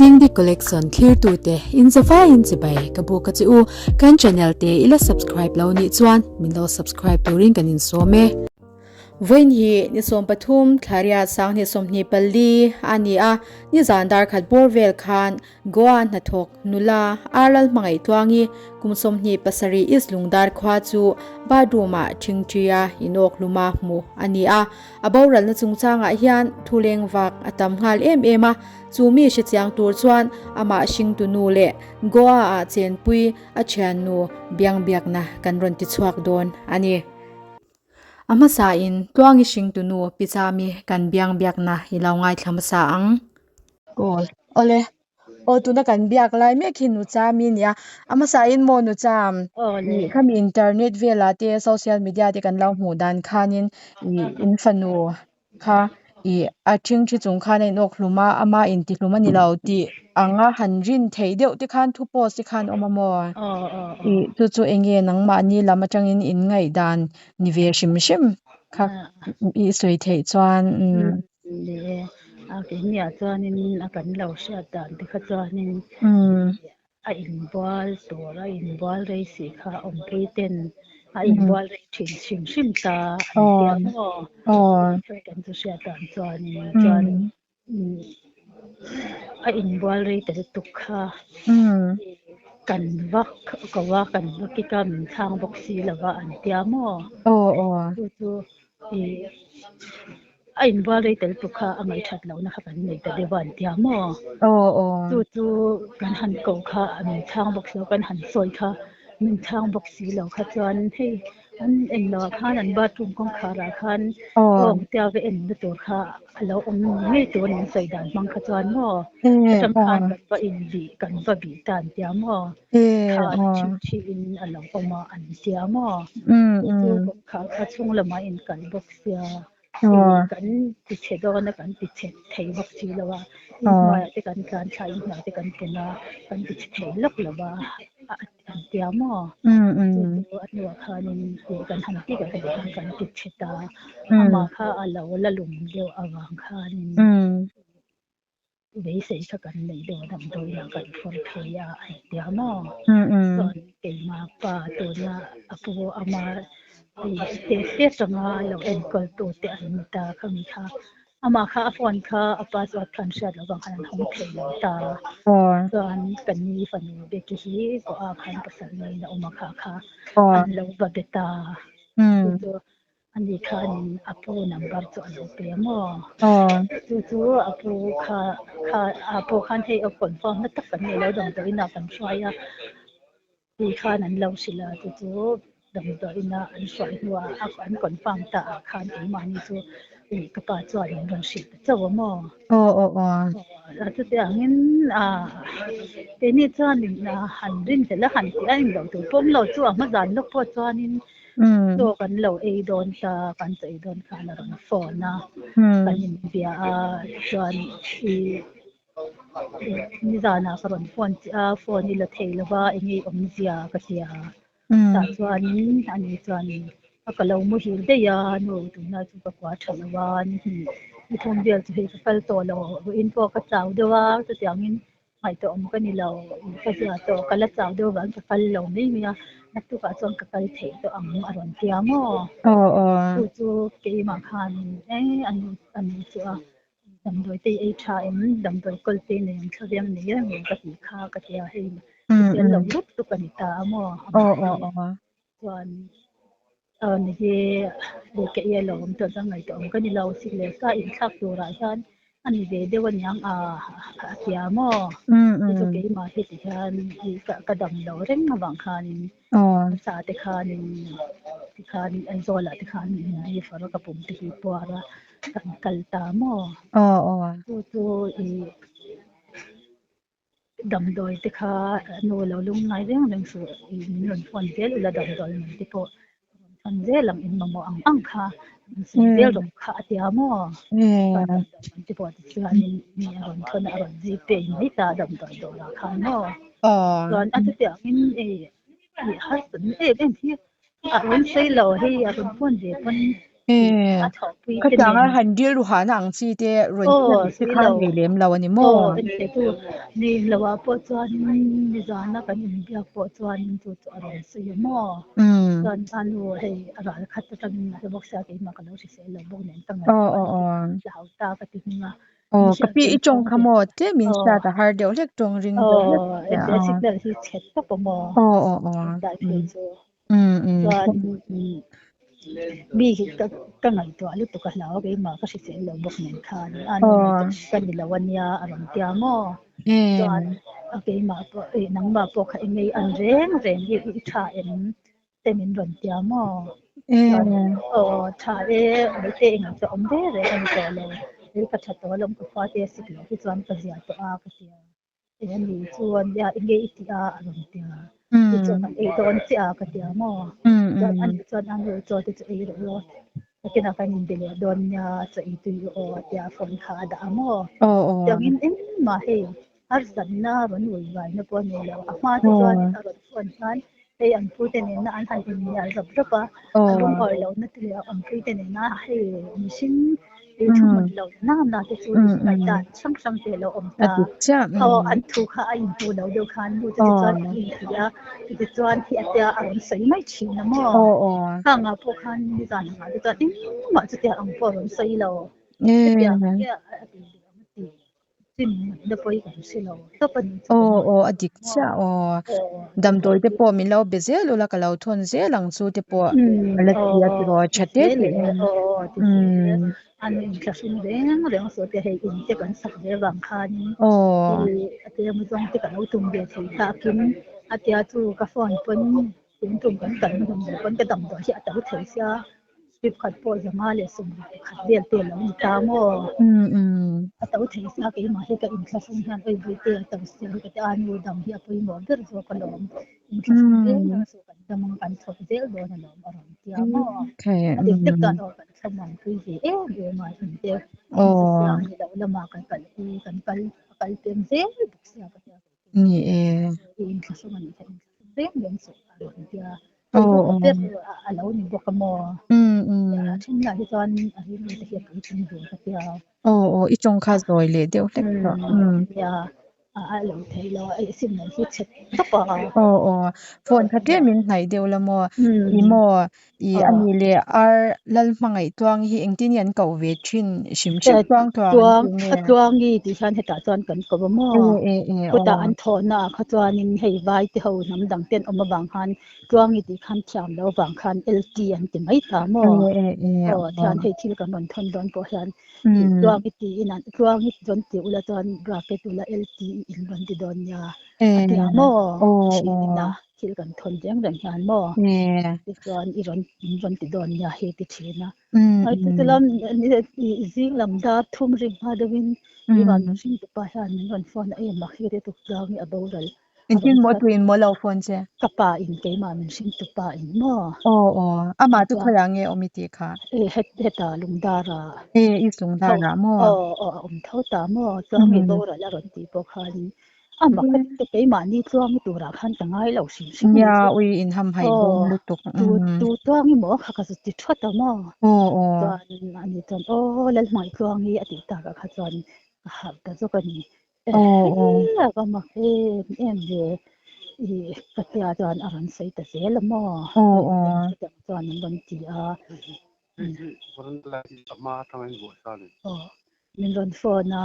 Dingdi Collection thlirtute in zavaiin chibai ka buk a che u. Kan channel te i la subscribe lo nih chuan min lo subscribe turin kan insawm e. Vawiin hi ni 13 thla riat 2024 a ni a, nizan dar khat bawr vel khan Goa hnathawk nula Arlal Hmangaih-Tluangi kum 27 East Lungdar khua chu bathroom ah ṭhingṭhia inawk hluma hmuh a ni a. A boralna chungchangah hian thu leng vak a tam nghal em em a, chu mi hrechiang tur chuan amah hringtu nu leh Goa ah chenpui a thiannu biangbiakna kan rawn ti chhuak dawn a ni. A hmasain Tluangi hringtu nu Pi Chami kan biangbiakna i lo ngaithla hmasa ang. Aw awle aw tuna kan biak lai mek hi nu cham i nia a hmasain maw nu cham ih khami internet velah te social media te kan lo hmuh dan khanin ih in fanu kha ih a ṭhingṭhi chung khan a inawk hlum a ama intihlum a ni lo tih anga han rin theih deuh te khan thu post te khan awm a maw ih chu chu eng nge nangmahni lam aṭangin in ngaihdan ni ve hrim hrim kha i sawi theih chuan umm. Ni e, a keiniah chuanin a kan lo hriat dan te kha chuanin a inbual tur a inbual rei si kha awmpui ten a inbual rei thin hrim hrim ta an tia maw kan chu hriat dan chuanin chuan a inbual rei ta lutuk kha kan vak ko a kan va kik a min chhang bawk si lo va an tia maw chu chu ih a inbual rei tel tuk kha a ngaihthat lohna kha kan nei ta deuh a an tia maw chu chu kan han koh kha min chhang bawk si lo kan han sawi kha min chhang bawk si lo kha chuan hei an en loh ah khan an bathroom kawngkhar ah khan awng tia va en na tur kha a lo awm ngei tur an sawi dan hmang kha chuan maw atang khan kan va inbih kan va bih ta an tia maw kha chhip chhip in a lo awm a an tia maw chu chu kawngkhar kha chhung lamah a inkal bawk sia kan ti chhe dawn a kan ti chhe thei bawk si lo a inhnuaiah te kan tlan thla inhnuai te kan pun a kan ti chhe thei lawk lo a an tia maw chu chu a hnuah khanin kan han ti kan khan kan ti chhe ta amah kha a lo la lum deuh avang khanin Beisei kha kan neih deuh a damdawiin ah kan fawr phei a a intia maw? Chuan keima pa tuna a pu ama te te atanga lo enkawl tu te an ni ta khami kha amah kha a phone kha a password kha an hriat loh vang khan an hawng thei lo ta. Chuan ka ni fanu Becky hi Goa khan pasal neiin a awm a kha kha an lo va be ta. Chu chu Ani khanin a pu number chu a lo pe a maw? Chu chu a pu kha kha a pu khan hei a confirm na tak kan nei lo damdawiin ah kan hruai a ti khan an lo hrilh a chu chu damdawiin ah an hruai hnuah an confirm ta ah khan keimahni chu ih ka pa chuan min rawn hrilh ta chauh a maw? Aw chutiangin ah keini chuanin han rinhlelh a han tih a englo tur pawm lo chu a hma zan lawk pawh chuanin Chaw kan lo ei dawn ta, kan chaw ei dawn khan a rawn phone a, kan inbia a, chuan i nizanah ka rawn phone che a, phone i la thei lo va, eng nge i awmzia ka ti a, tah chuanin ani chuan a ka lo muhil daih a, nu tunlai chu ka kua tha lo a, ni thum vel chu hei ka kal tawh lo, vawiin pawh ka chau deuh a, chutiangin Ngaihtuah awm ka ni lo, ka zia tawh, ka la chau deuh vang ka kal lo mai mai a, naktukah chuan ka kal theih tawh ang a rawn ti a maw? Chu chu keimah khan e a nu a nu chu a damdawi te ei tha em, damdawi kawl te nei ang thlaveng nei reng em ka tih kha ka ti a, hei hrisel lo lutuk tuk a ni ta a maw? Chuan ni hi ka i alawm tawh chuan ngaihtuah awm ka ni lo sik leh sa inthlak turah hian a ni ve deuh aniang a a tia maw chu chu keimah hi ti hian ka dam lo reng avang khanin sa te khanin tikhan Aizawl ah te khan min ri far a ka pum te hi puar a kan kal ta maw chu chu i Damdawi te kha nu lo lung ngai reng reng suh i min rawn phone zel ula damdawi man te pawh rawn thawn zel ang in mamawh ang ang kha rawn sawi zel rawh kha a tia maw chuan damdawi man te pawh tichuanin mi a rawn thawn a a rawn zip pei mai ta damdawi dawrah khan maw chuan a chutiangin i harsatna em em hi a rawn sawi lo hei a rawn phone ve pawn. E A thawhpui te khatianga nen han rilru hahna ang chi te rawn aw hriat te si kha lo nei lem lo a ni aw maw? engte chu nei lo ah pawh chuan nizana kan inbiak pawh chuan chu chu a rawn sawi a maw? Umm. Chuan a nu hei a ral khat atangin a hre bawk sia keimah ka lo hrisel lo bawk nen ka Aw ngaihtuah aw lutuk aw. hlau ta ka ti hming a Aw min ka hriat pi tum i tawng chhung kha ve maw tlem in aw hriat a har deuh hlek tawng ring aw deuh hlek sia engte aw. signal hi chhet tawp a maw? Aw aw aw Tunlai umm phei chu. umm umm. Chuan mi hi ka ka ngaihtuah lutuk a hlau a keimah ka hrisel lo bawk nen khan a nu Aw. ngaihtuah ka ni lo ania a rawn tia maw chuan Em. a keimah pawh eh nangmah pawh kha i ngei an reng reng hi i tha em te min rawn tia maw chuan Em. aw tha e mite i ngaihtuah awm reng reng a ni tawh lo hei ka tha tawh alawm ka khua te a sik loh hi chuan ka zia tawh a ka tia. Eng a nih chuan nia enge i tih a a rawn ti a, i chaw kan ei dawn chiah a ka ti a maw? Chuan a nih chuan a nu chaw te chu ei rawh rawh nakinah kan inbe leh dawn nia chaw ei tui aw a tia phone kha a dah a maw? Tiangin engmah hei harsatna rawn uivaina pawh a nei lo, a hma te chuan a rawn phone hian hei an pute nena an han inhnial rap rap a, a lungawi lohna te leh a awmpuite nena hei mihring ei thu hmun lo na na te chu ngaihdan hrang hrang te a lo awm ta. Aw an thu kha a inhmu lo deuh khan nu te chu chuan an inhrilh a, chutichuan hi a tia a rawn sawi mai thin a maw? Khangah pawh khan nizan angah te chuan engmah chutiang ang pawh a rawn sawi lo. Hetiang hian a ti duh ang a ti. Aw aw a dik chiah aw damdawi te pawh min lo be zel ula ka lo thawn zel ang chu te pawh a la ti a tiraw tha te te in umm aw Strip khat pawh 130 vel te a lo ni ta maw? Umm umm. A to thei sia keimah hi ka inthlahrung hian oi Buite a to sia hi ka ti a, nu dam hi a pawimawh ber zawk alawm. Inthlahrung reng reng chu kan dam ang kan chhawp zel dawn alawm a rawn ti a maw? A dik tak chuan aw kan thlawm ang pui ve em em a inte siam ni loh lamah kan kal hi kan kal a kal peng zel bawk sia ka ti a. Ni e. I inthlahrung a nih kha inthlahrung reng reng suh a rawn ti a. Aw Hei aw. ber a lo ni bawk a maw? Umm umm. A then lah hi chuan a rilru te hi a puitling ve ka tia. Aw aw i tawng kha zawi leh deuh hlek tawh. Umm nia a lo thei lo a i signal hi chhe tawp a. Aw aw phone kha tlem in hnaih deuh la maw? I maw i a nih leh ar lal hmangaih tluang hi engtin nge an koh ve thin hrim hrim tluang tluang an Tluang ti nge? a tluangi tih hian hetah chuan kan ko a maw? E e e Khutah aw. an thawhna ah kha chuanin hei vai te ho hnam dang te an awm avang khan tluangi tih khan thiam lo avang khan LT an ti mai ta E maw? e e Aw aw. thian hei thil kan rawn thawn dawn pawh hian ih Umm. tluangi tiin an tluangi rawn ti ula chuan bracket ula LT in rawn ti dawn nia E a ti a maw? aw Thian aw. ina thil kan thawn reng reng hian maw? E. Tichuan i rawn in rawn ti dawn nia hi ti thin a. Umm Ai umm. lam zing lam dar thum ring hma deuhin i van Umm. hring tupa hian min rawn phone a eng mak hi te tuk tlang hi a boral a Engtin rawn maw tuin maw lo phone che? Ka pa in keimah min hring tupa in maw? Aw aw amah chu Tichuan khawiah nge awm i tih kha? E het heta lungdara E East lungdara maw? Aw aw a awm tho ta maw? Chuan nge boral a rawn tih pawh khanin A mak ka ti keimahni tluang turah khan ka ngai lo hrim hrim a ni Nia chu. ui in ham haih Aw dawn lutuk tu umm. tu tluang i maw kha ka zu ti thawt a maw. Aw aw. Chuan ani chuan aw Lalhmai tluang hi a tih takah kha chuan ka harh ta zawk a ni. Aw aw. Ehe a va mak em em ve i ka tia chuan a rawn sawi ta zel a maw. Aw aw. Chutiang chuan an rawn ti a. Aw min rawn phone a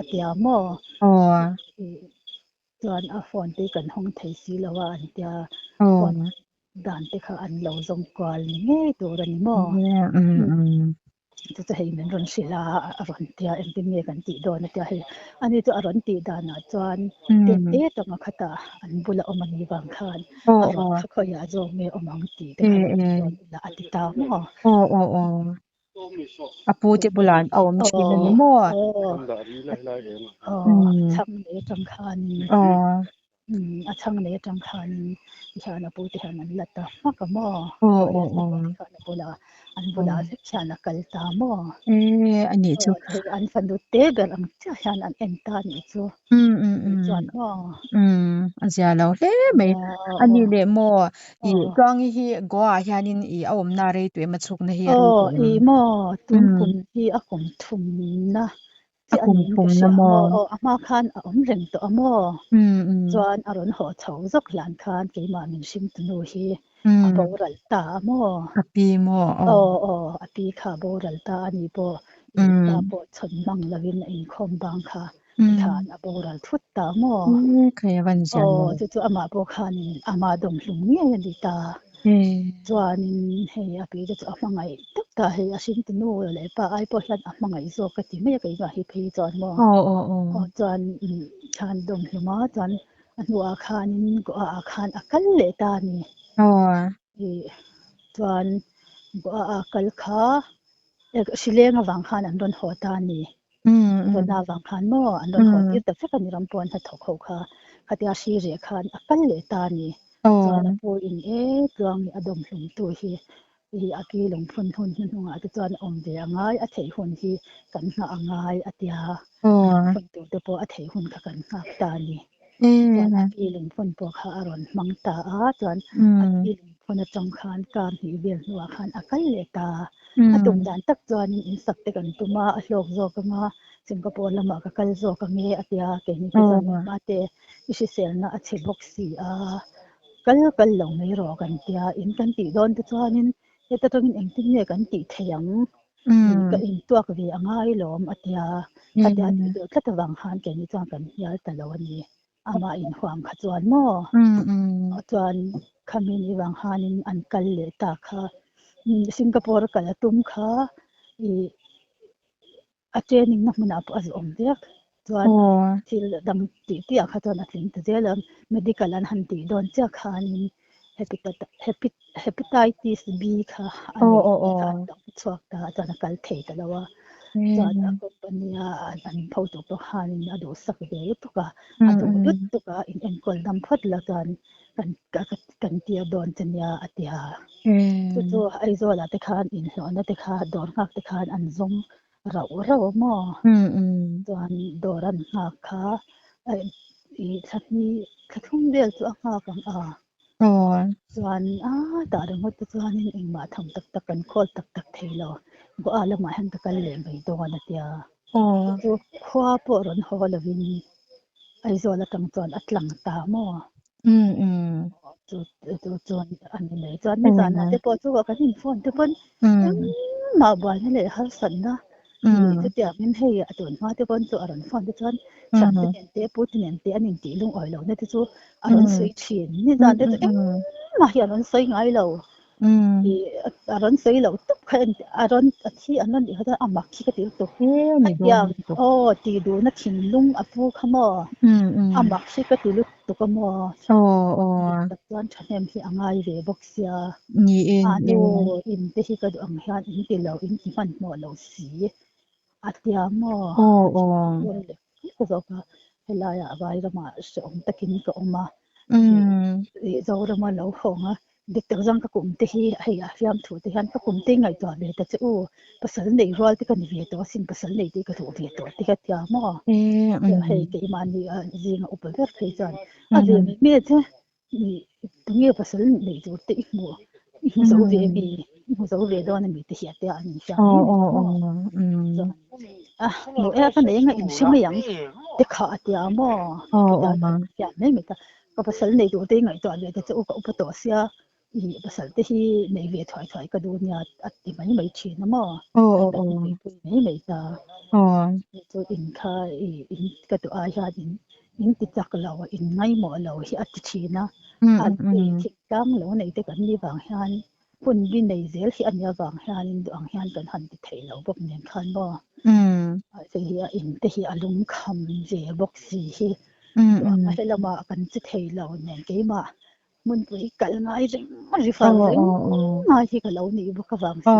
a tia maw? Aw. Chuan a phone te kan hawng thei si lo a an tia Aw. phone dan te kha an lo zawng kual ni ngei tur a ni maw? Umm umm. Chu chu hei min rawn hrilh a a rawn tia engtin nge kan tih dawn a tia hei ani chu a rawn tih danah chuan tet Umm. te tanga khata an bula awm a nih vang khan Aw a rawn aw. kha khawiah zawk nge awm ang tih te E kha lo e. ti dawn ila a ti ta maw? Aw aw aw. A pu te bulah an awm thin a ni maw? Aw Umm. chhang leh atang khanin Aw. Umm a chhang nei atang khanin tihian a pu te hian an la ta hmak a maw? Aw Aw aw le aw. Tikhan a bulah an bulah vek hian a kal ta maw? E a nih chu. Aw hei an fanu te ber ang chiah hian an en ta a nih chu. Umm umm Tih umm chuan maw? umm a zia lo hle mai. Aw A nih leh maw i aw Tluangi hi Goa ah hianin i a awmna rei tawh em a chhukna hi a rei Aw tawh em? i maw tun Umm kum hi a kum thumna a chiah kum niin ka thumna hria a maw? maw? Aw a hma khan a awm reng tawh a maw? Umm umm Chuan a rawn haw chho zawk hlan khan keimah min hrimtunu hi a umm boral ta a maw? A pi maw? Aw Aw aw a pi kha a boral ta a ni pawh i pa umm pawh chhawn hmang lovin a inkhawm bang kha umm tikhan a boral thut ta a maw? E khai a van zia Aw lo. chu chu amah pawh khanin ama dawmhlum ngei a ni ta. E Chuanin hei a pi te chu a hmangaih tak ta hei a hringtunu leh pa ai pawh hian a hmangaih zawk ka ti mai a keimah hi phei chuan maw. Aw aw aw. Aw chuan khan dawmhlum a chuan a hnuah khanin Goa ah khan a kal leh ta a ni. Aw. Ih chuan Goa ah kal kha hrileng avang khan an rawn haw ta a ni. Corona avang khan maw an rawn haw tir ta vek a ni ram pawn hnathawk ho kha. Khatia hri reh khan a kal leh ta a ni. Chuan a pu in e tluangi a dawmhlum tu hi ih a ki lungphun hun hnuhnungah te chuan a awm ve a ngai a theih hun hi kan nghah a ngai a tia. A lungphun tur te pawh a theih hun kha kan nghak ta a ni. Chuan a pi lungphun pawh kha a rawn hmang ta a, chuan a pi lungphun atang khan kar hnih vel hnuah khan a kal leh ta. A tum dan tak chuanin in sak te kan tum a, a hlawk zawk anga Singapore lamah ka kal zawk ange a tia, keini te chuan mate i hriselna a chhe bawk si a, kal kal lo mai rawh kan tia, in kan tih dawn te chuanin heta tangin engtin nge kan tih theih ang? Ka intuak ve a ngai lawm a tia, khatia tih deuh tlat avang khan keini chuan kan hnial ta lo a ni. Amah inhuam kha chuan maw? Chuan khami ni vang khanin an kal leh ta kha. Singapore a kal a tum kha ih a training na hmunah pawh a zawm vek chuan thil dang tih tih ah kha chuan a tling ta zel a medical an han tih dawn chiah khanin hepatitis B kha a nei tih kha an lo chhuak ta a chuan a kal thei ta lo a chuan a company a an hotu pawh khanin a duhsak ve lutuk a a duh lutuk a in enkawl dam phawt la chuan kan kan tir dawn che nia a ti a. Chu chu Aizawl ah te khan inhlawhna te kha dawr nghak te khan an zawng rauh rauh a maw? Chuan dawr an nghak kha i thla hnih thla thum vel chu a nghak ang a. Chuan a tah ringawt te chuanin engmah tham tak tak kan khawl tak tak thei lo. Goa lamah hian ka kal leh mai dawn a tia. Chu chu khua pawh rawn haw lovin Aizawl atang chuan a tlang ta maw? Chu chu chuan a ni mai. Chuan nizanah te pawh chu kan in phone te pawn engmah buaina leh harsatna nih chutiangin hei a tun hma te pawn chu a rawn phone te chuan thiante nen te pu te nen te an intih lungawi lohna te chu a rawn sawi thin. Nizan te chu engmah hi a rawn sawi ngai lo. A rawn sawi loh tawp kha a rawn a thi an rawn tih kha chuan a mak hi ka ti lutuk. Khatiang aw tih duhna thinlung a pu kha maw a mak hi ka ti lutuk a maw. Dik tak chuan thahnem hi a ngai ve bawk sia. A nu in te hi ka duh ang hian in ti lo in ti hmanhmawh lo si a tia maw. Ka zawk a helaiah Vairamah hrehawm takin ka awm a. Zorama lo hawng a, dik tak zawng ka kum te hi hei a hriam thu te hian ka kum te ngaihtuah ve ta che u, pasal nei rual te ka ni ve tawh asin, pasal nei te ka duh ve tawh te ka tia maw? Hei keimahni zinga upa ber phei chuan a ve mai mai che, tunge pasal nei tur te i hmuh, i hmu zo ve mi, i hmu zo ve dawn ami te hi a tia an inhriam mai mai maw? Chuan a hmuh e ka nei anga inhre mai ang te kha a tia maw? Tia mai mai ta. Ka pasal nei tur te hi ngaihtuah ve ta che u ka upa tawh sia i pasal te hi nei ve thuai thuai ka duh nia a ti mai mai thin a maw kan nuihpui mai mai ta chu in kha i in ka duh ai hian in in ti chak lo in ngaimawh lo hi a ti thin a a thingtlang lo nei te kan nih vang hian hun bi nei zel hi a nih avang hianin duh ang hian kan han ti thei lo bawk nen khan maw hei hi a in te hi a lungkham ve bawk si hi duh ang a helamah kan che thei lo nen keimah hmunpui kal ngai reng refer reng ngai hi ka lo nih bawk avang si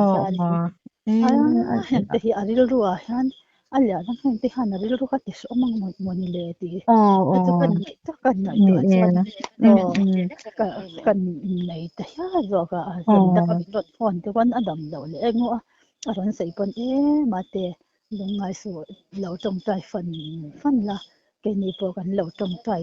hianin a heng te hi a rilru ah hian. A lian ang heng te hian a rilru kha ti hrehawm ang mawni le tih Aw te chu aw ka ngaihtuah ka ni ngaihtuah e chuan mm aw mm ka ka nei ta hial zawk a, aw zan danga min rawn phone te pawn a dam loh leh eng a a rawn sawi pawn e mate lungngai suh lo tawngtai fan fan la keini pawh kan lo tawngtai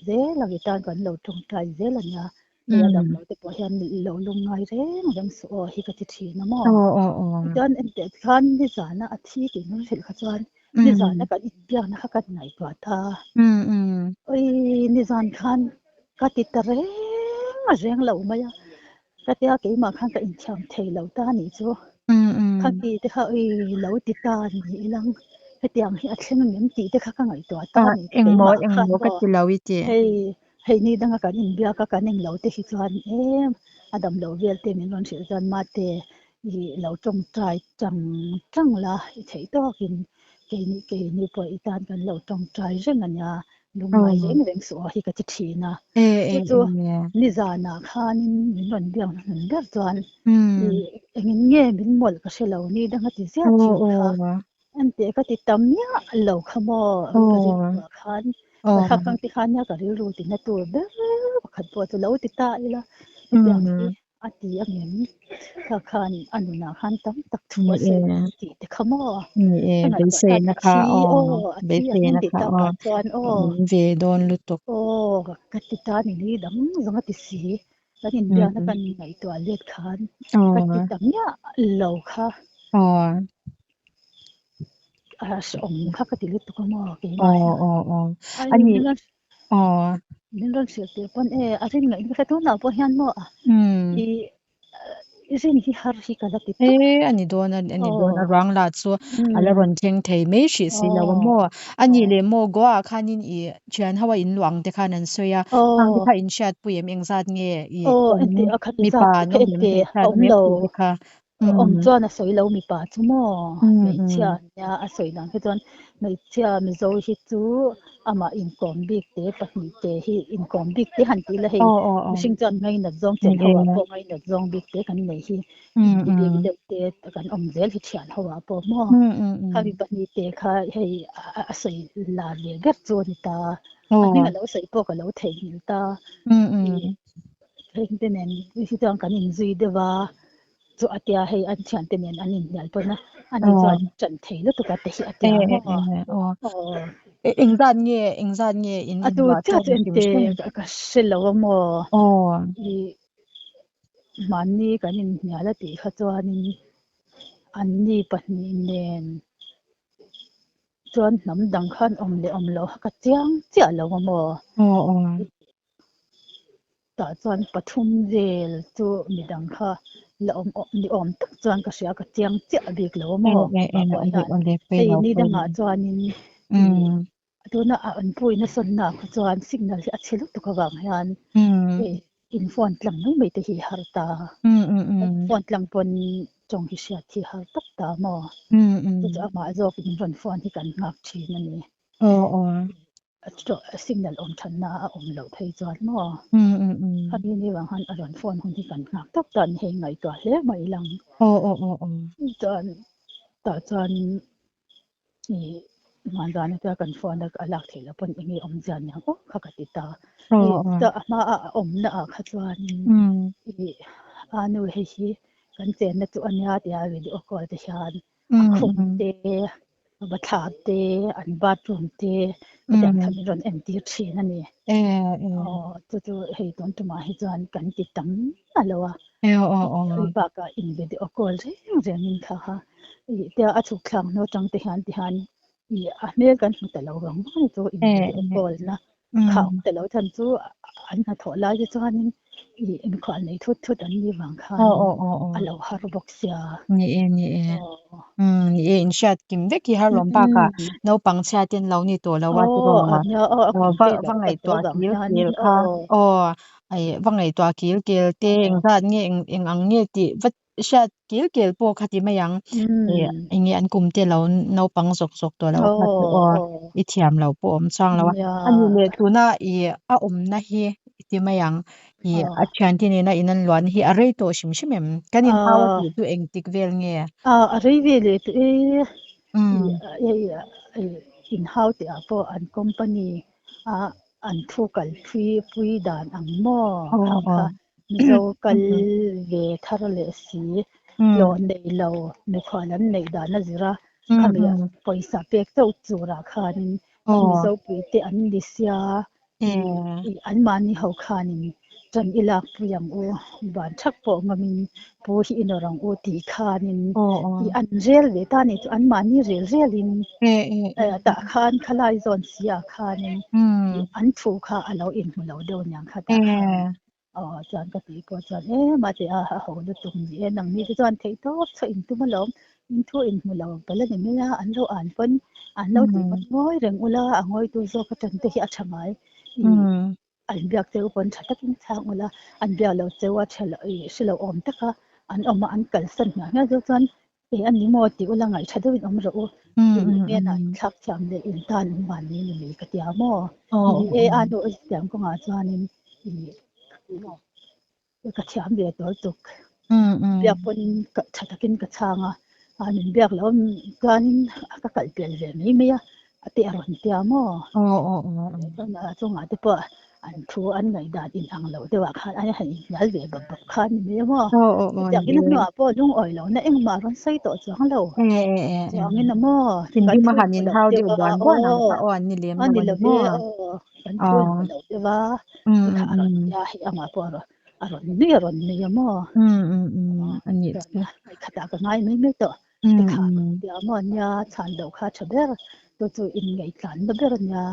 zel ang i tan kan lo tawngtai zel a nia hei a dam mm loh te pawh hian lo lungngai reng reng suh aw hi ka ti thin a maw. Aw aw aw Chuan enteh khan nizana a thi tih min hrilh kha chuan mm nizana kan inbiakna kha kan ngaihtuah ta. Mm mm Oi nizan khan ka ti ta reng a reng lo mai a. Ka tia keimah khan ka inthiam thei lo ta nih chu. Mm mm Khami te kha oi lo ti ta ni ilang hetiang hi a thleng angem tih te kha ka ngaihtuah ta Ah nih chu engmaw keimah khan engmaw ka maw ti lo i ti. hei Hei ni danga kan inbiak a kan englo te hi chuan em a damlo vel te min rawn hrilh chuan mate i lo tawngtai tang tang la i theih tawkin keini keini pawh i tan kan lo tawngtai reng a nia lungngai Aw reng reng suh aw hi ka ti thin a e chu e chu e nizanah khanin min rawn biak hnuhnun ber chuan i mm engin nge min mawlh ka hre lo ni danga ti ziah aw thin kha. aw Enteh ka ti tam miah lo kha maw ka aw rilruah khan aw ka thlak ang ti khan nia ka rilru tina tur ber pakhat pawh chu lo ti ta ila hetiang hi mm a ti a ngem kha khan a nunah khan tam tak thu ni a sawi e ang tih te kha maw ni e ka ngaihtuah ta beiseina a kha thi aw aw a thi a ngem beiseina tih kha aw takah chuan aw awm ve dawn lutuk aw ka ti ta ni ni dang zawng a ti si kan inbiakna mm kan ngaihtuah let khan ka aw ti ta miah lo kha. Aw A hrehawm kha ka ti lutuk a maw keimah aw hian. aw aw Ai ani min rawn aw min rawn hrilh tir pawn e a rin ngaih ka hre tunah pawh hian maw mm i i rin hi har hi ka la ti E tawp. ani dawn a ani dawn Aw a ruang lah chu a la mm rawn thleng thei mai hrih si lo a aw maw ani aw leh maw Goa ah khanin i thian ho a in luah ang te khan an sawi a khang te aw kha in hriatpui em engzat nge i aw awm engti a khami mipa zat an kha awm em engti hmeichhia a an awm awm em lo. tih te kha Awm mm chuan a sawi lo mipa chu maw mm hmeichhia mm nia a sawi dan kha chuan hmeichhia Mizo hi chu amah inkawm bik te pahnih te hi inkawm bik te han tih la hei aw aw aw mihring chuan ngainat zawng ni chen ho e ah pawh ngainat zawng bik te kan nei hi mm inti bik mm deuh te kan awm zel hi thian ho ah pawh maw mm mm mm khami pahnih te kha hei a sawi lar ve ber chu a ni ta aw a hming a lo sawi pawh ka lo theihnghilh ta mm i mm heng te nen hi chuan kan inzui deuh a chu a tia hei an thiante nen an inhnial pawn a ani aw chuan ṭan thei lutuk a te hi a e tia e maw e aw aw Engzat nge engzat nge in a tu inluah chiah tawn chu hrim ente hrim ka hre lo a maw aw i mahni kan inhnial a tih kha chuanin anni pahnih nen chuan hnam dang khan awm leh awm loh kha ka chiang chiah lo a maw aw aw Tah chuan pathum vel chu midang kha la awm ni awm tak chuan ka hria ka chiang chiah bik lo a E maw e e keimah pawh awle hian awle pawi hei lo ni pawi lo dangah chuanin ih mm tuna a an puina sawnna kha chuan signal hi a chhe lutuk avang hian mm hei in phone tlang mai mai te hi har ta mm mm kan mm phone tlang pawn tawng hi hriat hi har tak ta maw mm chu mm chu amah zawk in rawn phone hi kan nghak thin a ni. Aw aw Signal awm thatna a awm loh phei chuan maw? Mm mm mm. Khami ni vang khan a rawn phone hun hi kan nghak tawp ta ni hei ngaihtuah hle mai lang. Aw aw aw aw. Chuan tah chuan i hmanzan atia kan phone a a lak theih loh pawn enge awmzia niang aw kha ka ti ta. Aw Hei aw. chuta a hma a a awmna ah kha chuanin Mm. i a nu hei hi kan chenna chu ania tia video call te hian a Mm khum mm. te Bathlar te, an bathroom te hetiang Mm. khan min rawn entir thin a ni. E e. Aw chu chu hei tun tumah hi chuan kan ti tam a lo a. E aw aw aw. Bakah in video call reng rengin kha kha ih tia a chhuk thlak hnu atang te hian ti hian ih a hmel kan hmu ta lo vang vang chu in E video e. call na kha awm Mm. ta lo chhan chu an hnathawh lai te chuanin ih inkhual nei thut thut an nih vang Aw khanin aw aw aw. a lo har bawk sia. Ni e ni e. Aw. Umm ni e inhriat kim vek hi har lawm bakah Mm. naupang chhia ten lo ni tawh lo a Aw tiraw a nia aw a aw kum va te lo va upat tawh ngaihtuah vang kil hianin kel kha aw. aw ai va ngaihtuah kil kel te Aw. engzat nge eng eng ang nge tih va hriat kil kel pawh kha ti mai ang ih Mm. eng nge an kum te lo naupang zawk zawk tawh lo kha Aw chu aw aw. i thiam lo pawh awm chuang lo a Nia. ani leh tuna ih a awmna hi ti mai ang Ih, Aw. a thiante nena in an luan hi a rei tawh hrim hrim em? Kan inhau a Aw. tih chu engtik vel nge? Aw, a rei ve leh tawh e. Hei inhau tih ah pawh an company a an thu kal phui pui dan ang maw khang kha Mizo kal ve thar leh si hlawh nei lo mikhual an neih dan a zir a khami pawisa pek chauh turah khanin kan Mizo puite an ni sia anmahni ho khanin ṭan i lakpui ang u, van ṭhak pawh ngamin pu hi i nawr ang u tih khanin i an rel ve ta nih chu anmahni rel relin tah khan khalai zawn si ah khanin an thu kha a lo inhmu lo deuh aniang kha tah khan aw chuan ka tih pawh chuan e mahse a a ho lutuk ni e nangni te chuan theihtawp chhuah in tum alawm in thu inhmu lo palh a ni mai a an lo an pawn an lo tih pawn ngawi reng ula a ngawitu zawk a ṭan te hi a ṭha ngai i An biak cheu pawn tha takin chhang ula, an biak lo cheu a tha lo ih hre lo awm taka an awm a, an kalsan hmiah hmiah deuh chuan eng a ni maw tih ula ngaih tha deuhin awm rawh u, ih menah inthlak thiam leh in tan an van ni ni mai ka tia maw? Ni e a nu tiang kawngah chuanin ih Ka thiam ve tawh tuk. Biak pawn ka tha takin ka chhang a, a min biak loh chuanin ka kalh pel ve mai mai a, a te a rawn tia maw? Chuan a chungah te pawh an thu an ngaihdan in ang loh deuh ah khan an han inhnial ve bawp bawp kha a ni mai a maw? Chutiangin a hnuah pawh lungawi lohna engmah a rawn sawi tawh chuang lo. Chuangin a maw? Kan thu inhmu loh deuh a, aw a ni lo ve aw. Kan thu inhmu loh deuh a. Kha a rawn tia hei amah pawh a rawn a rawn nui a rawn nui a maw chuan khatah ka ngai mai mai tawh te kha a rawn tia maw nia chhan loh kha a tha ber chu chu inngaihtlânna ber a nia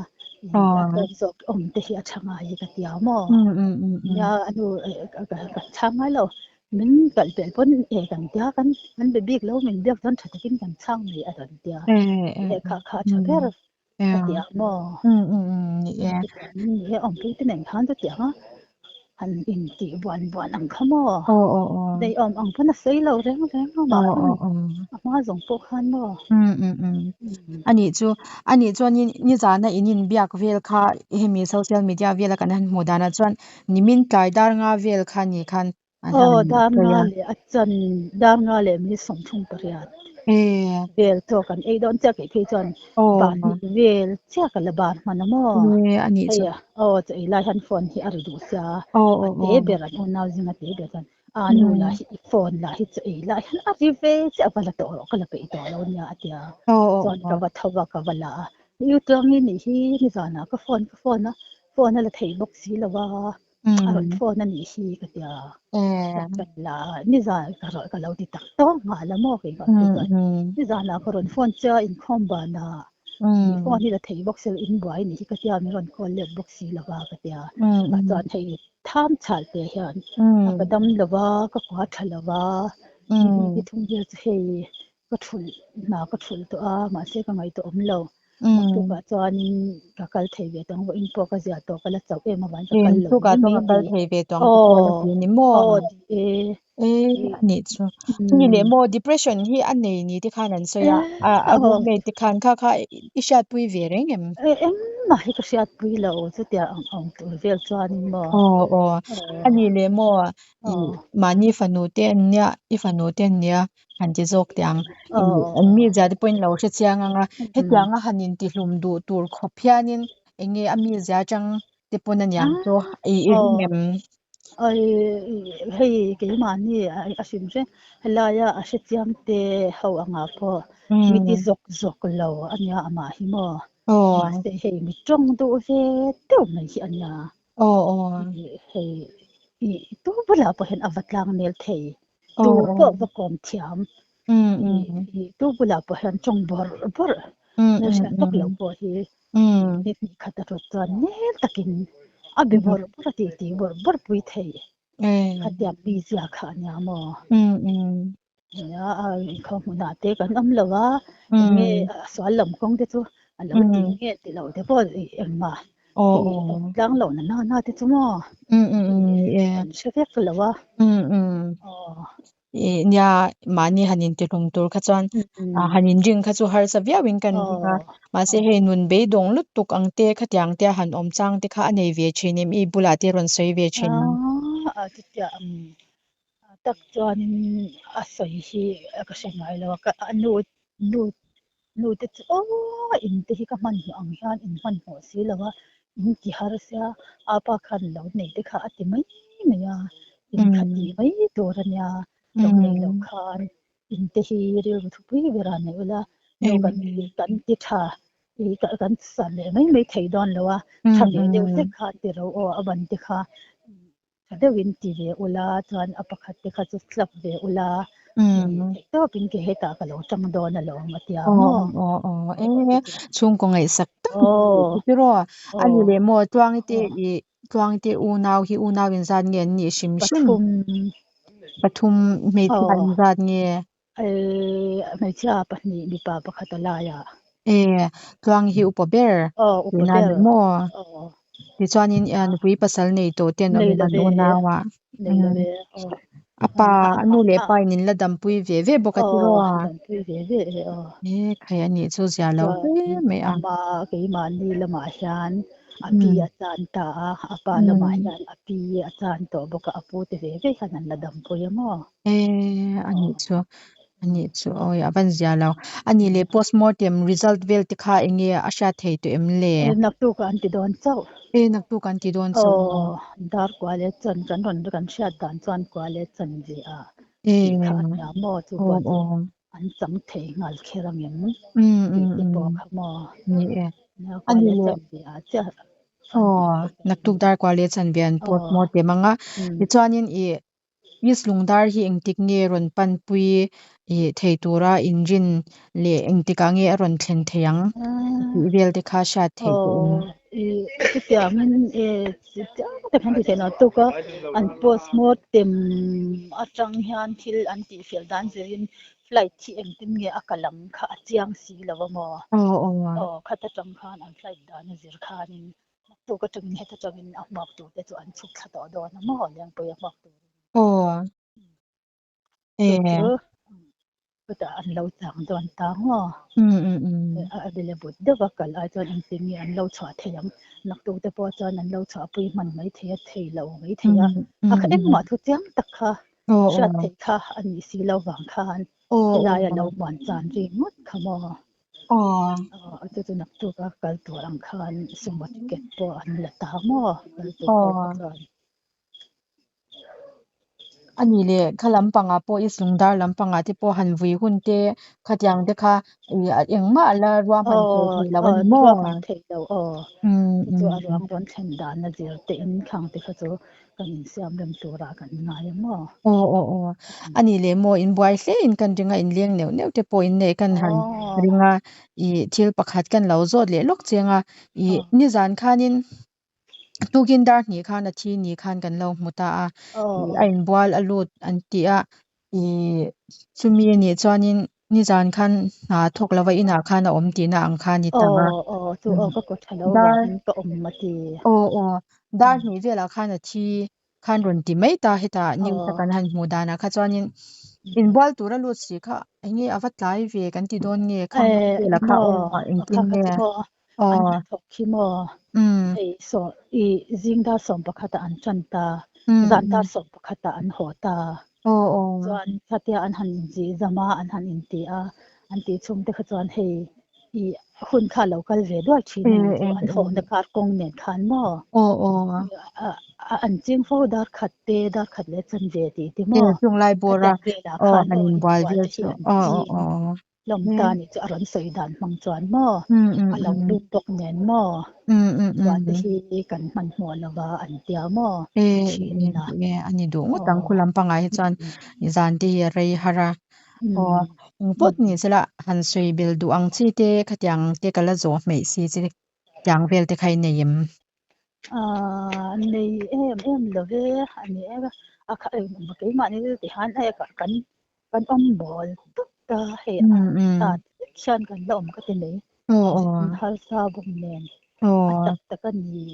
a tlawm zawk awm te hi a tha ngai hi ka tia maw nia a nu ka chhang ngai lo min kalh pelh pawn e kan tia kan kan be bik lo min biak chuan tha takin kan chhang mai a rawn tia kha kha a tha ber Ka ti ang maw? Ni e, awmpui te nen khan chutiang a han intih buan buan ang kha maw? Nei awm ang pawn a sawi lo reng reng a mah pawn a hma zawng pawh khan maw? Anih chu, anih chuan nizana in inbiak vel kha hemi social media vela kan han hmuh danah chuan nimin tlai dar nga vel kha ni khan an Aw, han dar sawi nga a. leh a chan, dar nga leh minute 38 Eh. vel chaw kan ei dawn chiah keih phei chuan Aw. ban hnih vel chiah ka la ban hman a maw? Eh, a nih Hei chu. a, aw, chaw ei lai hian phone hi a ri duh sia, Aw, a aw, te aw. ber an unau zinga te ber chuan a nu lah hi i phone lah hi chaw ei lai hian a ri ve chiah a va la tawh rawh ka la peih tawh lo nia a tia. Aw, aw, Chuan ka aw. va tho a, ka va la a, i u Tluangi nih hi nizanah ka phone ka phone a, phone a la thei bawk si lo a. A rawn phone a nih hi ka tia ka la nizan ka rawn ka lo ti tak tawk nghal a maw keimah phei chuan nizanah ka rawn phone che a inkhawm banah i phone hi la thei bawk silo in buai nih hi ka tia min rawn call let bawk si lova ka tia tah chuan hei tham chhal te hian a ka dam lova ka kua tha lova ni hnih ni thum vel chu hei ka thulh hna ka thulh tawh a mahse ka ngaihtuah awm lo naktukah chuanin ka kal thei ve tawh ang vawiin pawh ka zia tawh ka la chauh em avangin ka kal lo Tukah mai chuan mai ka kal ni thei ve tawh ang tih pawh la aw ti ni maw? aw ti e E anih chu chumi leh maw depression hi a nei ni te khan an sawi a a roommate te khan kha kha i hriatpui ve reng em? E engmah hi ka hriatpui lo chutia ang awm tur vel chuanin maw? Aw aw anih leh maw i mahni fanu te an nia i fanu te an nia han ti zawk teh ang. An mizia te pawhin lo hre chiang ang a, hetianga han intihlum duh tur khawp hianin eng nge a mizia atang te pawn a niang chu i ring em? Ai hei keimahni a hrim hre helaia a hre chiang te ho angah pawh mi ti zawk zawk lo a nia amah hi maw mahse hei mi tawng duh ve deuh mai hi a nia. Hei tu bulah pawh hian a va tlang nel thei. Tu pawh va kawm thiam tu bulah pawh hian tawng bawrh bawrh hmelhriat vak lo pawh hi ni hnih khat a rawt chuan nel takin a be bawrh bawrh a titi bawrh bawrh pui thei khatiang mizia kha a nia maw. Nia a inkhawm hmunah te kan awm lo a eng nge a sual lam kawng te chu a lo ti nge ti lo te pawh engmah awm tlang lo na na te chu maw kan hre vek lo a. Nia mahni han intihlum tur kha chuan han inring kha chu harsa viauin kan ring a mahse hei nun beidawng lutuk ang te khatiang te han awm chang te kha a nei ve thin em i bulah te rawn sawi ve thin em? Tak chuanin a sawi hi ka hre ngai lo a, ka a nu nu Nu te chu aw in te hi ka hmanhmawh ang hian in hmanhmawh si lo a, in ti har sia, apa khan lo nei te kha a ti mai mai a, in kha ti mai tur a nia, lo nei lo khan in te hi rilru thupui berah nei ula, nu kan kan ti tha i kan san leh mai mai thei dawn lo a, tha ve deuh hlek khan ti ro aw a ban te kha. Tha deuhin ti ve ula, chuan a pakhat te kha chu slap ve ula, theih tawpin ke hetah ka lo tang dawn alawm a tia maw? Aw aw aw e chhungkaw ngaihsak tak ni tiraw? A ni leh maw Tluangi te i Tluangi te unau hi unau inzat nge an nih hrim hrim? Pathum. Pathum hmeichhia inzat nge? Hmeichhia pahnih mipa pakhat a lai a. E, Tluangi hi upa ber Aw, upa tihna ber. ni maw? Aw. Tichuanin nupui pasal nei tawh te an awm Nei em lo an ve, unau a? nei lo ve. Aw. A pa, a nu leh pa in in la dampui ve ve bawk a tiraw? Aw, dampui ve ve e aw. E, khai a nih chu zia lo Chuan hle mai a. Ama keimahni lamah hian a pi a chan ta a, a pa lamah hian a pi a chan tawh bawk a, a pu te ve ve hian an la dampui a maw? E, a nih chu, a nih chu, awi a van zia lo. A nih leh postmortem result vel te kha eng nge a hriat thei tawh em le? E, naktuk an ti dawn chauh. E, naktuk an ti dawn chauh. Aw, dar kua leh chan kan rawn kan hriat dan chuan kua leh chan ve a tih kha a nia maw chu pawh chu an chang thei nghal kher ang em tih te pawh kha maw. Ni e. Nia kua leh chan ve ah chiah Aw, naktuk dar kua leh chan ve an postmortem ang a. Tichuanin i Miss Lungdar hi engtik nge rawn panpui thei tura inrin leh engtikah nge a rawn thlen thei ang tih vel te kha hriat theih tawh em? Aw, chutiangin chiang tak han ti theih lo tuk a, an postmortem atang hian thil an tihfel dan zirin flight hi engtin nge a kal ang kha a chiang si lo a maw? Aw, khat atang khan an flight dan a zir khanin Naktuk atangin heta tangin a hmuak tur te chu an chhuk thla tawh dawn a maw Lengpui a hmuak turin. Aw. Chu chu chutah an lo chang dawn ta maw. A available deuh a kal ai chuan engtin nge an lo chhuah thei ang. Naktuk te pawh chuan an lo chhuahpui hman mai thei a, thei lo mai thei a. A kha engmah thu chiang tak kha hriat theih kha a nih si lo vang khan helai a lo muan chan ri ngawt kha maw. Aw chu chu naktuk a kal tur ang khan sumo ticket pawh an la ta maw kal tur ho kha chuan. A nih leh kha lampangah pawh i sungdar lampangah te pawh han vui hun te khatiang te kha engmah a la ruahman thei thei lo a ni maw? Ruahman thei lo aw. Chu chu a ruang rawn thlen dan a zir te in khang te kha chu kan insiam rem turah kan ngai a maw? Aw aw aw. A nih leh maw in buai hle in kan ring a in leng neuh neuh te pawh in neih kan han ring a i thil pakhat kan lo zawt leh lawk cheng a i nizan khanin tukin dar hnih khan a thi ni khan kan lo hmu ta a i a inbual a lut an ti a i chumi a nih chuanin nizan khan hna thawk lova inah khan a awm tihna ang kha a ni ta a. Aw aw chu aw ka kawt tha lo Dar vangin ka awm a ti. Aw aw dar hnih velah khan a thi khan rawn ti mai ta hetah news a kan han hmuh danah kha chuanin inbual tura lut si kha eng nge a va tlai ve kan ti dawn nge khang velah kha Maw aw engtin kha kha nge chu maw aw an hnathawk khi maw hei saw i zing dar 11ah an tan ta zan dar 11ah an haw ta aw aw chuan khatia an han inzih zam a an han inti a an tih chhung te kha chuan hei i hun kha lo kal ve duai thin a ni chu an hawhna kar kawng nen khan maw aw aw an ching fo dar khat te dar khat leh chan ve tih te maw chung lai bawr a khatiang velah aw khan han aw inbual inbual vel te hi chu an aw aw ching aw hlawm ta ni chu a rawn sawi dan hmang chuan maw a lo lut bawk nen maw inbual te hi kan hmanhmawh lova an tia maw thin a E a ni duh ngawt ang khu lampangah hi chuan zan te hi a rei har a Aw, eng pawt ni sela han sawi bel duh ang chi te khatiang te ka la zawh hmeih si che tiang vel te kha i nei em? Aaa nei em em lo ve a ni em a, a kha keimahni chu ti hian hei kan kan awm mawl tawp ta hei a ta hian kan la awm ka ti mai zin harsa bawk nen a tak tak a ni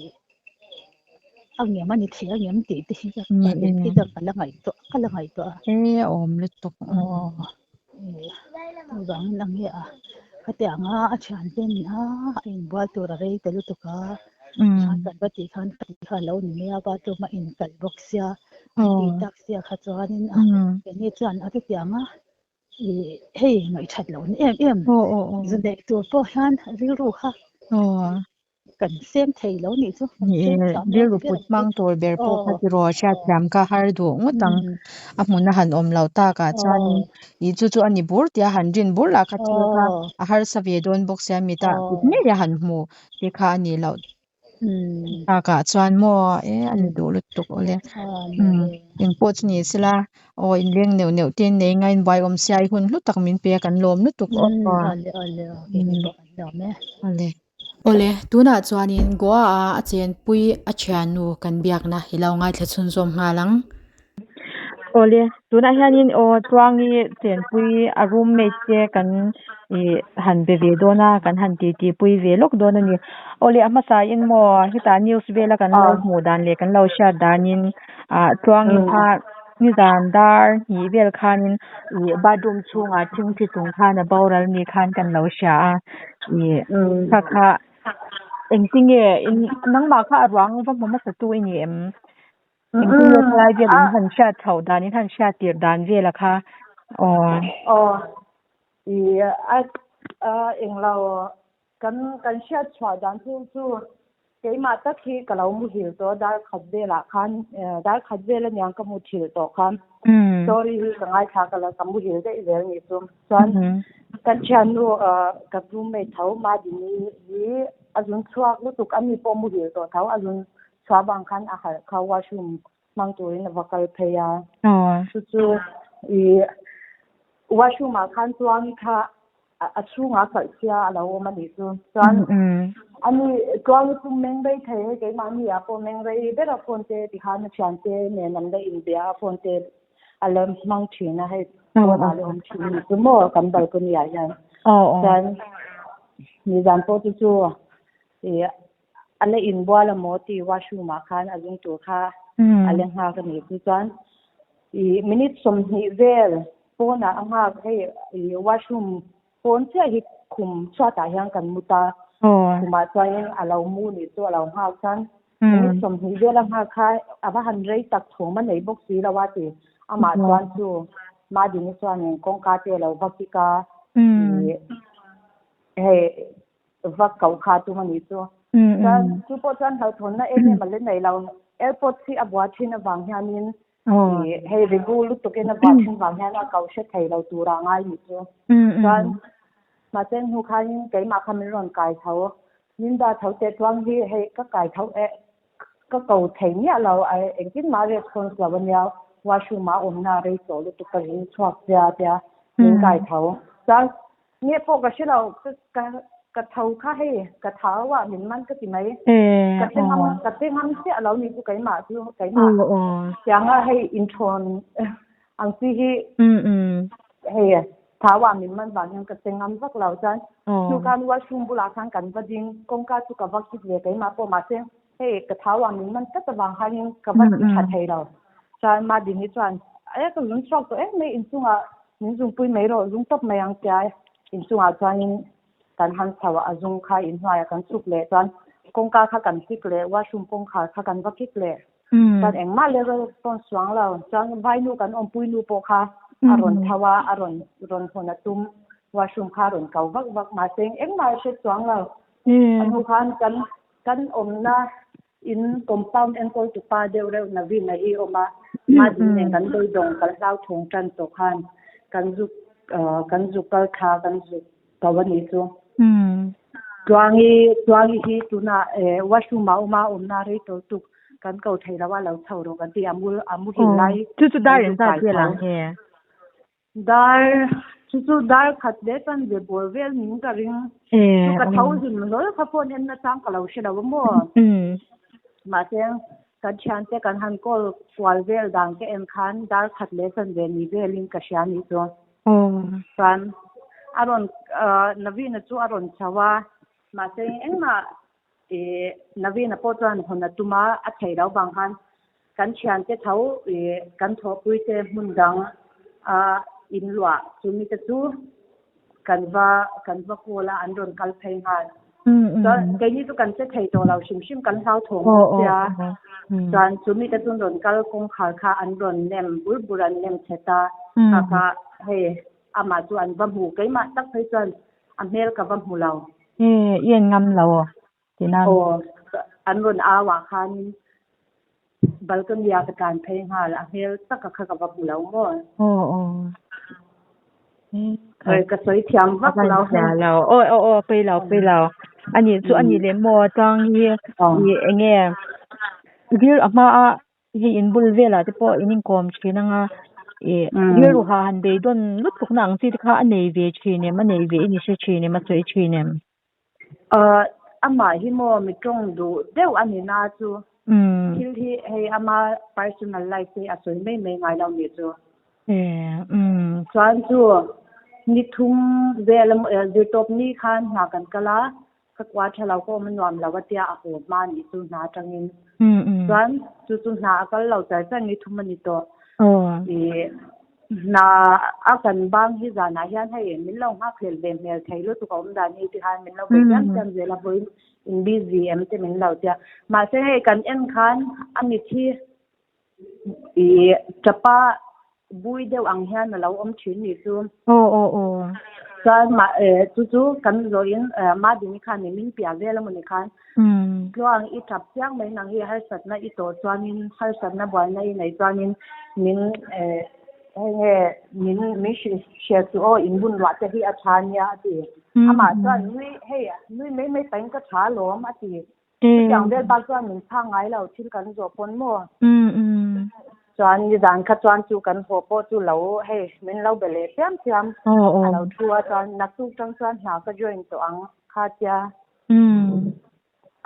a ngem a ni thei a ngem tih te hi ka hi chuan ka la ngaihtuah ka la ngaihtuah a. E awm lutuk. Aw chuvangin ang nge a khatiang a a thian ten a a inbual tur a rei ta lutuk a tikhan kan va tih khan tih kha a lo ni mai a bathroom a inkal bawk sia an tih tak sia kha chuanin a keini chuan a chutiang a. I hei ngaihthat loh na em em zu neih tur pawh hian rilru kha kan seng thei lo nih chu kan seng thiam lo Rilru put hmang tur ber pawh kha tiraw hriatthiam kha har duh ngawt ang a hmun a han awm lo takah chuanin ih chu chu a ni bur tia han rin bur lah kha thil kha a harsa ve dawn bawk sia mita kut ngei a han hmu te kha a nih loh Takah chuan maw e a ni duh lutuk awle umm engpawh chu ni sela aw inleng neuh neuh te nei ngai in buai awm sia i hun hlu tak min pe a kan lawm lutuk aw awle. Awle tunah chuanin Goa a a chenpui a thiannu kan biakna i lo ngaithla chhunzawm nghal ang. Awle, tunah hianin aw Tluangi chenpui a roommate te kan ih han be ve dawn a, kan han titi pui ve lawk dawn a ni. Awle, a hmasain maw hetah news vela kan lo hmuh dan leh kan lo hriat danin ah Tluangi kha nizan dar hnih vel khanin ih bathroom chhungah thingthi chung khan a boral ni khan kan lo hria a, ih kha kha engtinge nangmah kha a ruang va hmu hmasa tu i ni em? Engtin nge thalai vel in han hriat chhoh dan, in han hriat tir dan vela kha aw. Aw, i a englo kan kan hriat chhuah dan chu chu keimah tak hi ka lo muhil tawh dar khat velah khan dar khat vel aniang ka muthil tawh khan story hi ka ngaithla ka la ka muhil daih zel nih chu chuan kan thiannu ka roommate tho Madini hi a zun chhuak lutuk ani pawh muhil tawh tho a zun Chhuah vang khan a harh kha washroom hmang turin a va kal phei a. Chu chu i washroom ah khan chuan kha a chhungah kalh chhia a lo awm a nih chu. Chuan ani Tluangi chu meng rei thei hei keimahni ah pawh meng rei ber a phone te ti khan a thiante nen an la inbia a phone te a la hmang thin a hei phone ah la awm thin a nih chu maw kan balcony ah hian. Chuan nizan pawh chu chu i A la inbual a maw tih washroom ah khan a zung tur kha a la nghak a nih chu chuan ih minute 20 vel pawnah a nghak hei ih washroom pawn chiah hi khum chhuatah hian kan mut a khumah chuanin a lo mu nih chu a lo nghak chuan minute 20 vel a nghak kha a va han rei tak thawm a nei bawk si lo a ti amah chuan chu Madini chuanin kawngka te a lo va kik a ih hei va koh kha tum a nih chu. Chuan chu pawh chuan hlauhthawnna em em a la nei lo. Airport hi a bua thin avang hianin ih hei regu lutukin a bua thin vang hian a ko hre thei lo tura ngai nih chu. Chuan mahse hnu khanin keimah kha min rawn kai tho. Min dah tho teh chuan hi hei ka kai tho eh ka ko thei miah lo engtin mah response lo ania washroom ah awmna a rei tawh lutuk ka ring chhuak sia tia min kai tho. Chuan Nge pawh ka hre lo, ka ka tho kha hei ka thau a min man ka ti mai. Ka che ngam ka che ngam chiah lo nih chu keimah chu keimah tianga hei inthawn ang chi hi hei thau a min man vang hian ka che ngam vak lo chuan hnu khan washroom bulah khan kan va ding kawngka chu ka va kik ve keimah pawh mahse hei ka thau a min man tlat avang khanin ka va ti tha thei lo chuan Madini chuan e ka zun chhuak tawh em mai inchungah Min zungpui mai rawh, zung tawp mai ang tia inchungah chuanin kan han chho a, a zung kha inhnuaiah kan chhuk leh chuan kawngka kha kan kik leh, washroom kawngkhar kha kan va kik leh chuan engmah leh response chuang lo chuan vainu kan awmpui nu pawh kha a rawn tho a, a rawn rawn hawn a tum washroom kha a rawn ko vak vak mahse engmah a hre chuang lo a hnu khan kan kan awmna In compound enkawl tu pa deuh reuh Naveen a hi awm a, Madin nen kan beidawng kal hlauthawng tan tawh khan kan zuk kan zuk kal thla kan zuk ko a nih chu. Tluangi Tluangi hi tunah washroom ah awm a, awmna rei tawh tuk kan ko thei lo a, lo chho rawh kan ti a, a muhil lai Chu chu dar kan eng zuk zat kai vel tho. ang nge? Dar chu chu dar khat leh chuan ve bawr vel ning ka ring. Chu ka tho hlim hlawl kha phone en nachang ka lo hre lo a maw. Mahse kan thiante kan han call kual vel dan ka en khan dar khat leh chuan ve ni velin ka hria nih chu. Chuan a rawn Navina chu a rawn chho a, mahse engmah Ih Navina pawh chuan hawn a tum a, a theih loh vang khan kan thiante tho ih kan thawhpuite hmun dang a in luah chumi te chu kan va kan va call a an rawn kal phei nghal. Chuan keini chu kan che thei tawh lo hrim hrim kan hlauthawng bawk sia chuan chumi te chu an rawn kal kawngkhar kha an rawn nem bur bur an nem chhet a, kha kha hei. amah chu an va hmu keimah tak phei chuan a hmel ka va hmu lo. E i en ngam lo tihna. Aw an rawn au ah khanin balcony ah ka tlan phei nghal a hmel taka kha ka va hmu lo maw. Aw aw. Oi ka sawi thiam vak lo. Lo aw aw aw pawi lo pawi lo ani chu ani leh maw tlang hi i enge rilru a hma a hei in bul velah te pawh in inkawm thin anga ih rilru ha han beidawn lutuk na ang chi te kha a nei ve thin em a nei ve i ni hre thin em a sawi thin em. Amah hi maw mi tawng duh deuh a ni na chu thil hi hei ama personal life hi a sawi mai mai ngai lo nih chu. Chuan chu ni thum vel zirtawp ni khan hna kan kal a, ka kua tha lo ka awm a nuam lo a tia a haw hma nih chu hna atangin. Chuan chu chu hna a kal lo char char ni thum a ni tawh. Hna a kan bang hi zanah hian hei min lo nghakhlel ve hmel thei lutuk a awm dan hi tikhan min lo be chiam chiam zel a vawiin in busy em te min lo tia. Mahse hei kan en khan a mit hi ih tapa bui deuh ang hian a lo awm thin nih chu. Aw aw aw. Chuan mah chu chu kan zawhin Madini khan min piah vel emaw ni khan Tluang i tap chiang mai nang hi harsatna i tawh chuanin harsatna buaina i neih chuanin min hei nge min min hrilh hriat chu aw in bun ruah te hi a tha nia a ti. Amah chuan nui hei nui mai mai pahin ka tha alawm a ti. Chutiang vel bak chuan min chhang ngai lo thil kan zawh pawn maw. Chuan nizan kha chuan chu kan haw pawh chu lo hei min lo be leh chiam chiam a lo thu a chuan naktuk tang chuan hna ka join tawh ang kha tia.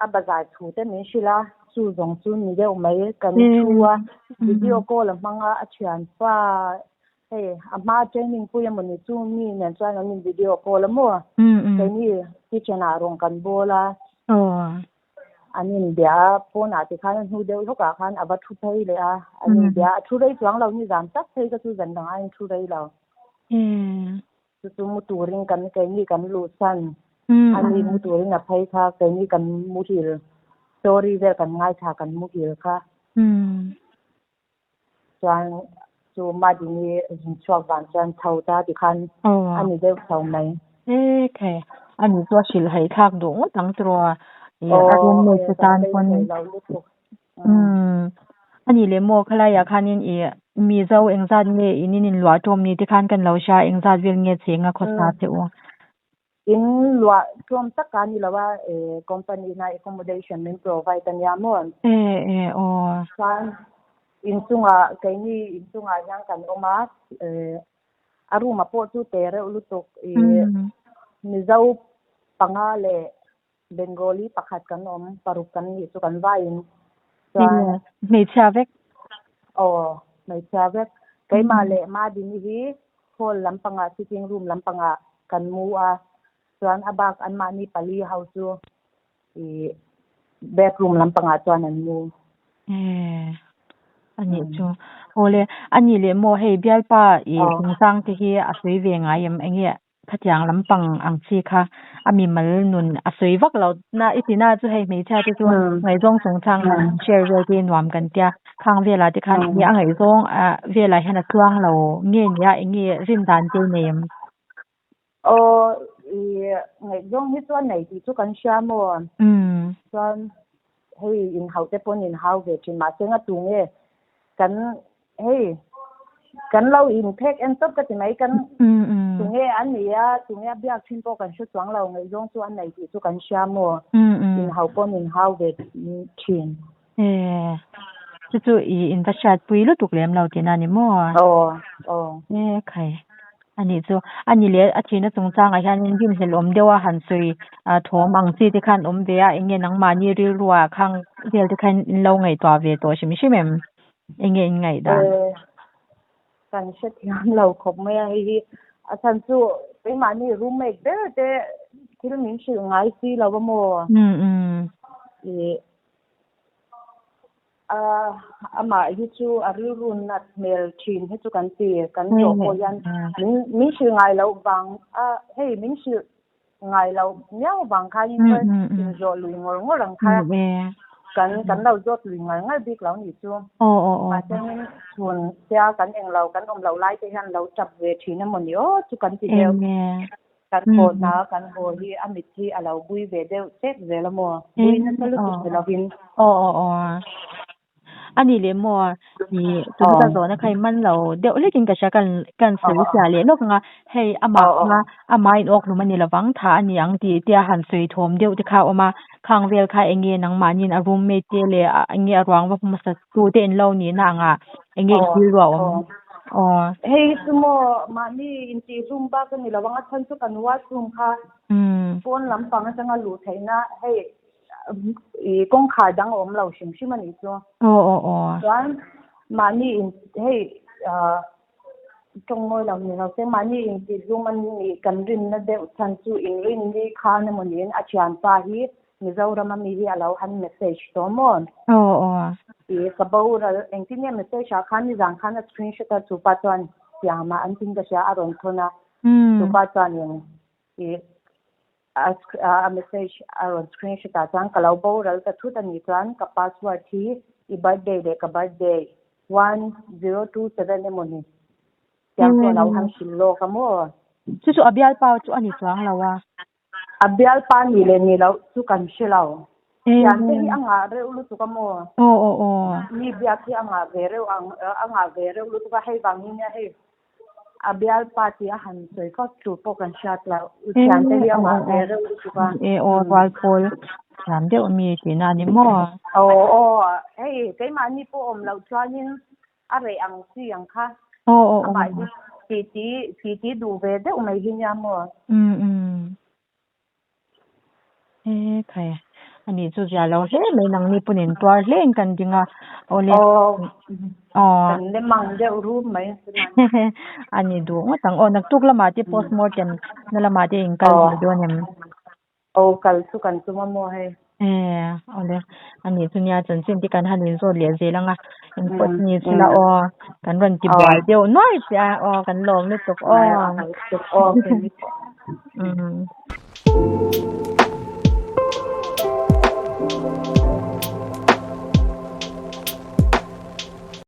A bazar thu te min hrilh a, chu zawng chu ni deuh mai kan thu a, video call a hmang a, a thianpa hei a hma training pui emaw ni chu mi nen chuan an in video call a maw, keini kitchen ah rawn kan bawl a, an in bia a, phone ah tikhan a hnu deuh hlawk ah khan a va thu phei leh a, an in bia a, a thu rei chuang lo ni zan tak phei ka chu zan dang aiin thu rei lo. Chu chu mu turin kan keini kan luhsan a ni, mu turin a phei kha keini kan muhil story vel kan ngaithla kan muhil kha. Chuan chu Madini zin chhuak vang chuan chho ta tikhan a ni deuh chho mai. E khai, a ni chu a hrilh haih thlak duh ngawt ang tiraw a roommate te tan pawn. Umm a nih leh maw khalaiah khanin ih Mizo engzat nge in in inluah ṭawm ni te khan kan lo hria engzat vel nge cheng a khawsa che u? In luah ṭawm tak a ni lo a company na accommodation min provide a nia maw? E e aw. Chuan inchungah keini inchungah hian kan awm a a room ah pawh chu te reuh lutuk ih Mizo panga leh Bengali pakhat kan awm, paruk kan nih chu kan vaiin chuan. Hmeichhia vek. Aw, hmeichhia vek. Keimah leh Madini hi hall lampangah sitting room lampangah kan mu a, chuan a bak anmahni pali ho chu ih bedroom lampangah chuan an mu. Ee, a nih chu. Awle, a nih leh maw hei bialpa ih chungchang te hi a sawi ve ngai em? Enge Khatiang lampang ang chi kha a mimal nun a sawi vak lo na i ti na chu hei hmeichhia te chu ngaihzawng chungchang han share vel te nuam kan tia khang velah te khan enge a ngaihzawng ah velah hian a tluang lo nge nia enge rin dan te nei em? Aw i ngaihzawng hi chuan nei tih chu kan hria maw? Chuan hei inhauh te pawn inhau ve thin mahse nga tu nge kan Hei, kan lo inphek en tawp ka ti mai, kan tunge a nia, tunge a biak thin pawh kan hre chuang lo, ngaihzawng chu a nei tih chu kan hria maw, inhau paw'n inhau ve thin. E, chu chu i inva hriatpui lutuk lem lo tihna a ni maw? Aw, aw. E khai, a nih chu. A ni leh a thihna chungchangah hianin rinhlelh awm deuha han sawi thawm ang chi te khan awm ve a, eng nge nangmahni rilrua khang vel te khan in lo ngaihtuah ve tawh hrim hrim em? Enge in ngaih dan? Eh, kan hrethiam lo khawp mai a, hei hi a chhan chu keimahni roommate ber te thil min hrilh ngai si lo a maw? Ih, a amah hi chu a rilru nat hmel thin hi chu kan ti, kan zawh pawh hian min min hrilh ngai loh vang a, hei min hrilh ngai loh miau vang khanin inzawh lui ngawr ngawr ang kha. Kan kan lo zawt lui ngar ngar bik lo nih chu. Aw aw aw. Mahse chhun sia kan eng lo kan awm loh lai te hian lo tap ve thin emaw ni aw chu kan ti deuh. Kan haw hna kan haw hi a mit hi a lo bui ve deuh chek zel a maw? Bui nasa lutuk ni lovin. Aw aw aw. A nih leh maw i tuna ka zawhna kha i man lo deuh hlekin ka hria kan kan sawi fiah leh lawk ang a, hei amah kha amah in awk hlum a ni lovang tha a ni ang tih te a han sawi thawm deuh te kha a awm a, khang vel kha eng nge nangmahniin a roommate te leh eng nge a ruang va hmasa tu te in lo nihna angah eng nge i thil ruah awm? Aw. Hei chu maw mahni intihhlum bak a ni lovang a chhan chu kan washroom kha pawn lampang atanga luh theihna hei I kawngkhar dang a awm lo hrim hrim a nih chu. Aw aw aw. Chuan mahni in hei ah tawng mawi lo ni lo se mahni in tih zum a nih kan rinna deuh chhan chu inrin ni khan emaw niin a thianpa hi Mizoram a mi hi a lo han message tawh maw? Aw aw. I ka boral engtin nge message ah khan nizan khan a screenshot a chupa chuan siam a an tin ka hria a rawn thawn a chupa chuanin i A message a rawn screenshot ah chuan ka lo boral ta thut a nih chuan ka password hi i birthday leh ka birthday 1027 emaw ni tiang chu a lo han hrilh lawk a maw? Chu chu a bialpa chu a ni chuang lo a. A bialpa nih leh nih loh chu kan hre lo. Thiante hi a ngah reuh lutuk a maw? Aw aw aw. Mi biak hi a ngah ve reuh ang a ngah ve reuh lutuk a hei vang hi nia hei A bialpa tih a han sawi fak tur pawh kan hriat loh. U thiante hi a ngah ve reuh lutuk a. E aw rual pawl thiam deuh mi tihna a ni maw? Aw aw hei keimahni pawh awm loh chuanin a reh ang chi ang kha. Aw aw aw. Amah hi titi titi duh ve deuh mai hi nia maw? Um um. E khai ani chu zia lo hle mai nangni pawn in tuar hle in kan ding a awle Aw aw kan lem ang deuh rum mai a sin ani duh ngawt ang aw naktuk lamah te postmortem na lamah te in kal ve dawn em aw kal chu kan tum a maw hei e awle ani chu nia chanchin te kan han in zawt leh zel ang a engpawh chu ni sela aw kan rawn ti buai deuh nuai che a aw kan lawm lutuk aw umm.